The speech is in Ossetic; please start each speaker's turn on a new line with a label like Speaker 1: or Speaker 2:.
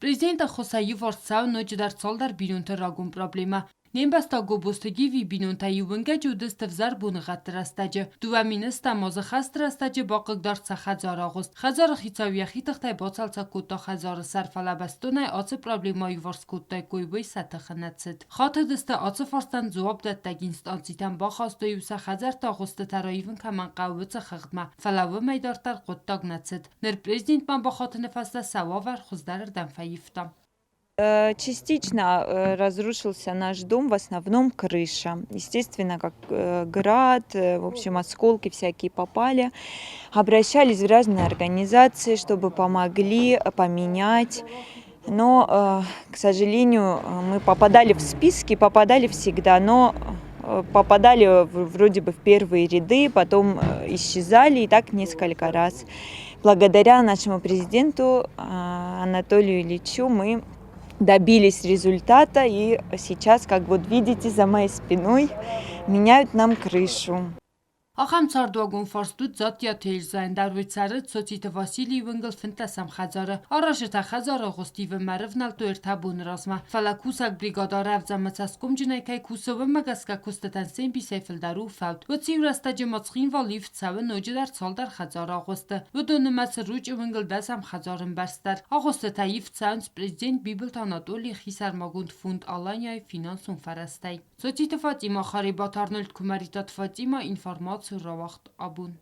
Speaker 1: Президент ӕххуысӕй иуварс цӕуы ноджыдӕр цалдӕр бинонты рагон проблемӕ. Не мбӕстаг Гобозты Гиви бинонтӕ иу уынгӕджы уыдысты ӕвзӕр боныгъӕдты рӕстӕджы. 2 000 азы хӕсты рӕстӕджы бахъыгдард сӕ хӕдзары агъуыст. Хӕдзары хицау йӕхи тыхтӕй бацалцӕг кодта хӕдзары сӕр, фӕлӕ бӕстонӕй ацы проблемӕ аиуварс кодтаиккой, уый сӕ тыхы нӕ цыд. Хатыдысты ацы фарстӕн дзуапдӕттӕг инстанцитӕм, бахастой-иу сӕ хӕдзӕртты агъуыстытӕ раивын кӕмӕн хъӕуы, уыцы хыгъдмӕ, фӕлӕ уымӕй дарддӕр хъуыддаг нӕ цыд. Ныр президентмӕ бахатыны фӕстӕ сӕ уавӕр хуыздӕрырдӕм фӕивта.
Speaker 2: Частично разрушился наш дом, в основном крыша. Естественно, как град, в общем, осколки всякие попали. Обращались в разные организации, чтобы помогли поменять. Но, к сожалению, мы попадали в списки, попадали всегда, но попадали вроде бы в первые ряды, потом исчезали, и так несколько раз. Благодаря нашему президенту Анатолию Ильичу мы добились результата, и сейчас, как вот видите за моей спиной, меняют нам крышу.
Speaker 1: Ахӕм цардуагон фарст уыд Дзаттиаты Эльзӕйӕн дӕр. Уый цӕры Цоциты Василийы уынгыл 15-ӕм хӕдзары. Аразджытӕ хӕдзары агъуыст ивынмӕ ӕрывнӕлдтой 3 боны размӕ. Фӕлӕ кусӕг бригад рӕвдз ӕмӕ цӕсгомджынӕй кӕй кусы, уымӕ гӕсгӕ куыстытӕн се мбисӕй фылдӕр у фӕуд. Уыцы-иу рӕстӕджы ма Цхинвалы ивд цӕуы ноджыдӕр цалдӕр хӕдзары агъуысты. Уыдон нымӕцы Ручъы уынгыл дӕсӕм хӕдзары ӕмбӕрц дӕр. Агъуыстытӕ ивд цӕуынц президент Бибылты Анатолийы хисӕрмагонд фонд Алания-йы финансон фӕрӕзтӕй. Цоциты Фатимӕ, Харебаты Арнольд, Куымӕридтаты Фатимӕ, информаци рауагъд абон.